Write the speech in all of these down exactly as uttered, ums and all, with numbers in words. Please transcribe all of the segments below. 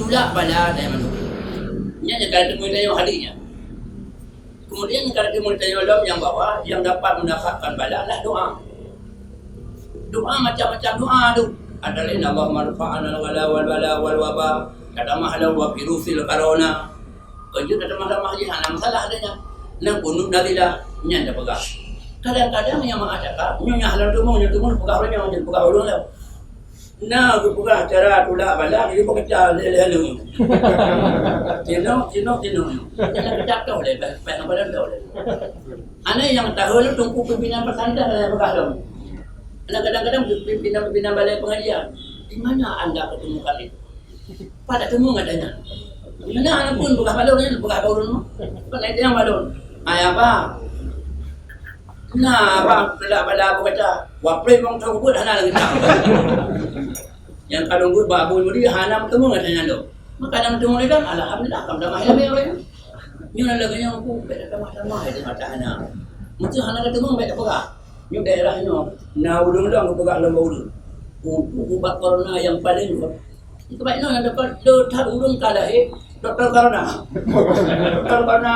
Tulak bala dan manusia. Nyan nyang ka teumui tanyoe hadis nyan. Kemudian nyang ka teumui tanyoe lom nyang bahwa nyang dapat mendapatkan bala adalah doa. Doa macam-macam doa tu. Ada lain, "Allahumma rfa'na al-ghala wal bala wal waba." Ka tamah lom wa virusil corona. Kon jeuet ka tamah-tamah jih, hana masalah adanya. Nang kunut nazilah, nyan tapeugah. Kadang-kadang nyang meu'ah cakap, nyoe nyang lôn teumong, nyoe teumong, peugah ureueng nyoe, peugah ureueng lom. Na geupeugah cara tulak bala, jadi peugah lé-lé nyoe. Tinoe, tinoe, tinoe nyoe. Jangan keucap toh lé, baik, baik, baik, baik, baik. Ana nyang tahu lôn teungku pimpinan pesantren, saya peugah lom. Ana kadang-kadang pimpinan-pimpinan balai pengajian, "Di mana anda ketemukan itu?" Pada teumong katanya. Mana anak pun peugah balon nyan, peugah balon. Bukan itu yang balon. Hai apa? Nah, apa? Tulak bala apa kata? Wapre bang tahu buat hana lagi tahu. Yang kalau buat babu mudi hana teumong katanya tu. Maka dalam teumong ni kan, alhamdulillah, kamu dah mahir lebih orang. Nyoe lagèe nyoe, ku bèk tamah-tamah di mata hana. Meusti hana teumong bèk tapeugah. Nyoe daerah nyoe, na ureueng lom geupeugah lom ureueng. Untuk ubat corona nyang paleng kuat. Sebab inoe nyang dapat le that ureueng ka lahé, dokto corona. Dokto corona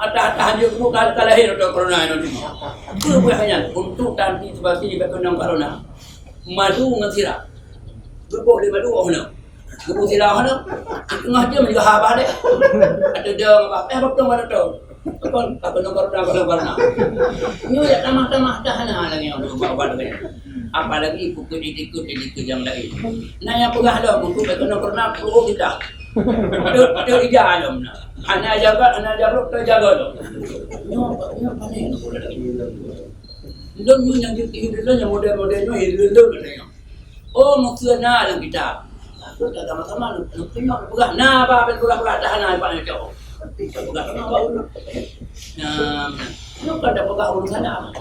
atah-atah anjeuk buka ka lahé dokto corona inoe. Peue buah nyan untuk antisipasi bèk keunong corona. Madu ngon sira. Geuboh lé madu oh nyoe. Geubu sira hana. Teungoh jeuem juga haba deh. Ada dia apa? Eh, betul mana tu? Kon, apa nomor dah, apa nomor dah? Nyoe ya tamah-tamah dah hana lagi yang berubah-ubah lagi. Apalagi pukul ikut-ikut yang lain. Nah, yang peugah dah, buku betul nomor enam puluh kita. Tu, tu ija alam nah. Hana jaga, hana jaga, tu jaga tu. Nyoe, nyoe panen. Lom nyoe yang jadi hidup, yang model-model nyoe hidup, hidup. Oh, meukeue na lam kitab. Aku tak sama-sama, nyoe peugah na, apa peugah-peugah dah na, apa nyoe. Peugah na, apa ureueng. Nah, nyoe kan dah peugah ureueng sana.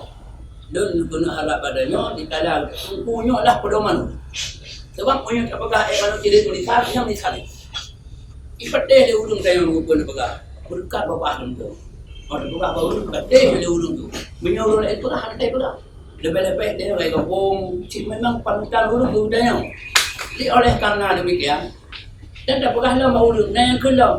Lôn keuneuk harap pada nyoe, dikala buku nyoe lah pedoman. Sebab meunyoe tapeugah, eh, manusia tulisan, nyang tulisan. Ipeuteh lé ureueng tanyoe rupa neupeugah. Beureukat babah lom tu. Mau neupeugah bak ureueng, ipeuteh lé ureueng tu. Meunyoe ureueng laén peugah, hana peugah. Leubeh-leubeh deh, ureueng gampông, cit memang panutan ureueng tu tanyoe. Jadi, oleh karena demikian, dan tapeugah lom bak ureueng, na nyang keu lom.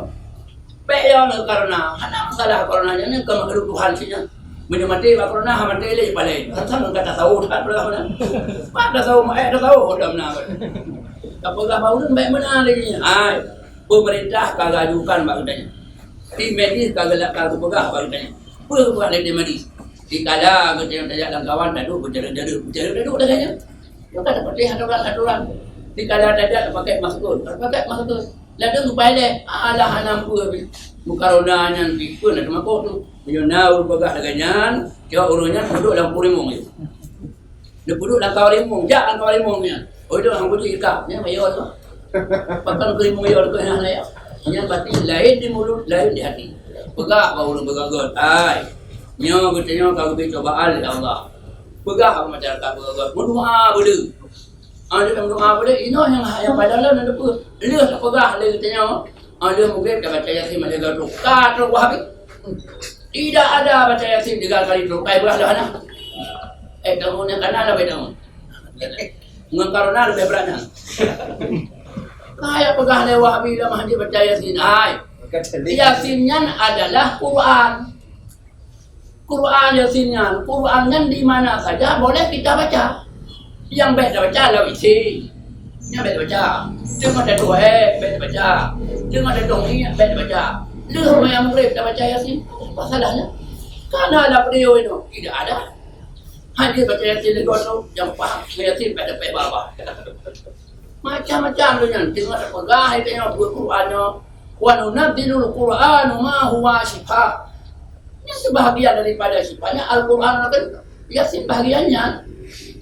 Pék yo lé corona, hana masalah corona nyan, nyan keu makhluk Tuhan cit nyan. Meunyoe maté bak corona, ha maté lé paleng. Sama-sama ka tasawuf that peugah meunan. Pat tasawuf, eh, tasawuf dah meunan. Tapeugah bak ureueng, bèk meunan lagèe nyan. Hai. Pemerintah ka gajukan bak geutanyoe. Tim medis ka geulak ka geupeugah bak geutanyoe. Peue geupeugah lé tim medis? Dikala geutanyoe tajak lam kawan, taduek beujareuet-jareuet, beujareuet taduek lagèe nyan. Maka tapatéh atoran-atoran. Dikala tajak tapakai masker, tapakai masker. Ladôm geupailèe, alah hana peue pih. Mukarona nyan pih peue na teumakot tu. Meunyoe na ureueng peugah lagèe nyan, jaweueb ureueng nyan peuduek lam purimong nyoe. Neupeuduek lam kawan limong, jak lam kawan limong nyan. Oh, itu hang peuduek ikab, nyan payah tu. Pakon keu limong yo keu hana ya. Nyan berarti laén di mulut, laén di hati. Peugah bak ureueng peugah göt, "Hai, nyoe geutanyoe ka geubri cobaan lé Allah." Peugah bak masyarakat peugah göt, "Meudoa beuleu." Ah, dia meudoa beuleu, inoe nyang, nyang padahai lôn neupeu. Lheueh tapeugah lé geutanyoe, ah, lheueh mugreb tabaca Yasin malaikat tu. Ka trok Wahabi. Tidak ada baca Yasin tiga kali tu. Kai beurah dah nah. Eh, kamu ni kanan apa kamu? Ngon corona lebih berat nyan. Kaya peugah lé Wahabi dah mah dia baca Yasin. Hai. Yasin nyan adalah Quran. Quran Yasin nyan, Quran nyan di mana saja boleh kita baca. Nyang bèk tabaca lam I C. Nyang bèk tabaca. Teungoh tatuek, bèk tabaca. Teungoh tatuek, bèk tabaca. Lheueh maya mugreb tabaca Yasin. Apa salahnya? Karena ada video itu. Tidak ada. Hanya baca Yasin lé goto, nyang paham Yasin pada payah babah. Macam-macam tu nyan. Teungoh tapeugah itu nyoe buet Quran nyoe. "Wa nunazzilul Qur'ana ma huwa syifa." Nyan sebahagian daripada syifa nyan Al-Quran, Yasin bahagian nyan.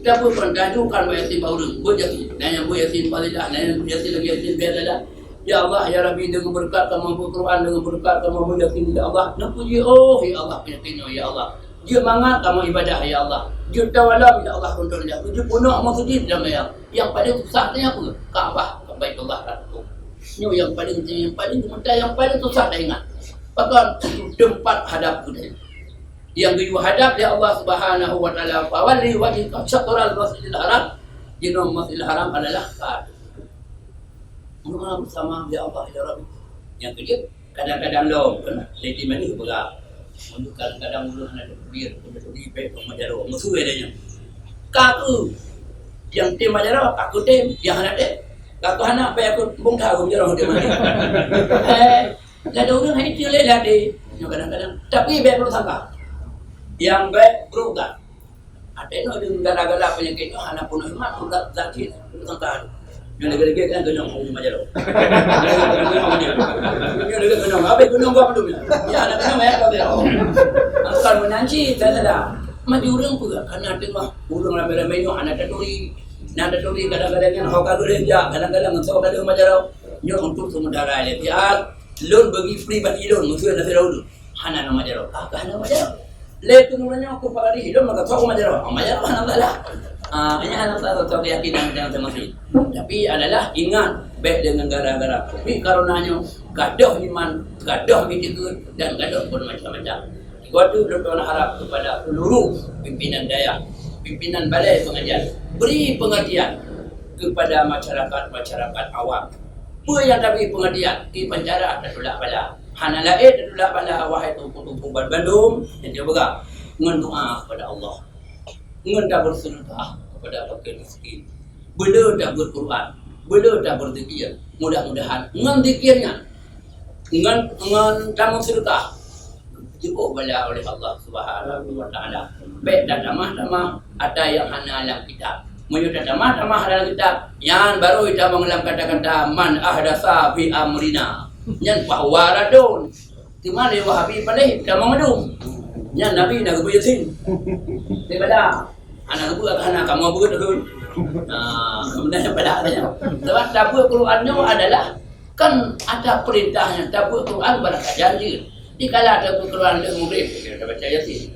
Kita pun pernah tunjukkan bak Yasin bak ureueng. Buet Yasin. Nah, nyang buet Yasin fadilah, nah, nyang buet Yasin lagi Yasin biasa dah. Ya Allah, ya Rabbi, dengan berkat kamu buet Quran, dengan berkat kamu buet Yasin, ya Allah. Neupuji, oh, ya Allah, peunyakin nyoe, ya Allah. Jeuet mangat kamoe ibadah, ya Allah. Jeuet tawalam, ya Allah, untuk dia. Jeuet peunoh masjid dalam, ya. Nyang paleng susah nyan peue? Ka'bah, Baitullah ka tutup. Nyoe nyang paleng, nyang paleng geumeutai, nyang paleng susah taingat. Pakon? Teumpat hadab geutanyoe. Nyang geuyue hadab lé Allah Subhanahu wa Taala, "Fawalli wajhaka syatral Masjidil Haram." Jinoe Masjidil Haram adalah Ka'bah. Doa bersama, "Ya Allah, ya Rabbi." Nyang keujeuet, kadang-kadang lom, kan? Lé di mana peugah. Untuk kadang-kadang ulun hana teubiet, untuk di bek pun majaroe. Musuh ada nyan. Kaku. Yang tem majaroe, aku tem, yang hana tem. Kaku hana, apa aku bongkar, aku majaroe tem. Eh, ada orang hai tem lé lagi. Yang kadang-kadang. Tapi bek buruk sangka. Yang bek buruk tak. Até nyoe deungon gara-gara peunyakét nyoe hana peunoh iman, udah sakét, udah tangka. Nyoe lagèe-lagèe kan keunong hong majaroe. Nyoe lagèe keunong, habéh keunong gop dum. Ya, hana keunong ya, gop ya. Bukan meunan cit, tak salah. Maju ureueng peugah, karena teungoh ureueng ramé-ramé nyoe hana taturi. Nah, taturi kadang-kadang nyan ho ka geureja, kadang-kadang ngon soe ka deuh majaroe. Nyoe untuk sementara ya, biar lôn bagi pribadi lôn, maksud na ulôn. Hana na majaroe. Ah, ka hana majaroe. Lé tu nurun nyoe ku pagari hidup maka sok majaroe. Ah, majaroe hana salah. Ah, hanya hana salah satu keyakinan yang sama sih. Tapi adalah ingat, baik dengan gara-gara. Tapi karena nyoe gadoh iman, gadoh itikad dan gadoh pun macam-macam. Waktu lôn harap kepada seluruh pimpinan dayah, pimpinan balai pengajian, beri pengertian kepada masyarakat-masyarakat awam. Peue nyang tabri peungeurtian, di penjara tatulak bala. Hana laén tatulak bala, wahai teungku-teungku banmandum, nyang jipeugah ngon doa kepada Allah. Ngon tabeureuseudekah kepada fakir miskin. Beu le tabeuet Quran, beu le tabeuzikir. Mudah-mudahan ngon zikir nyan, ngon, ngon tameuseudeukah, jiôh bala oleh Allah Subhanahu wa Taala. Bèk tatamah-tamah ata nyang hana lam kitab. Meunyoe tatamah-tamah lam kitab, nyan baru itamong lam kata-kata, "Man ahdatsa fi amrina." Nyan fahuwa raddun. Teuma lé Wahabi paléh tamong mandum. Nyan Nabi na geubeuet Yasin. Daripada hana geubeuet, hana kamoe beuet lagèe. Nah, kemudian pada katanya. Sebab tabeuet Quran nyoe adalah kan ada perintahnya, tabeuet Quran barang ka janji. Dikala tabeuet Quran lheueh Maghrib, tabaca Yasin.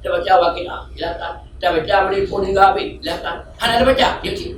Tabaca Waqiah, silakan. Tabaca Mulkifil hingga habis, silakan. Hana tabaca, jeuet cit.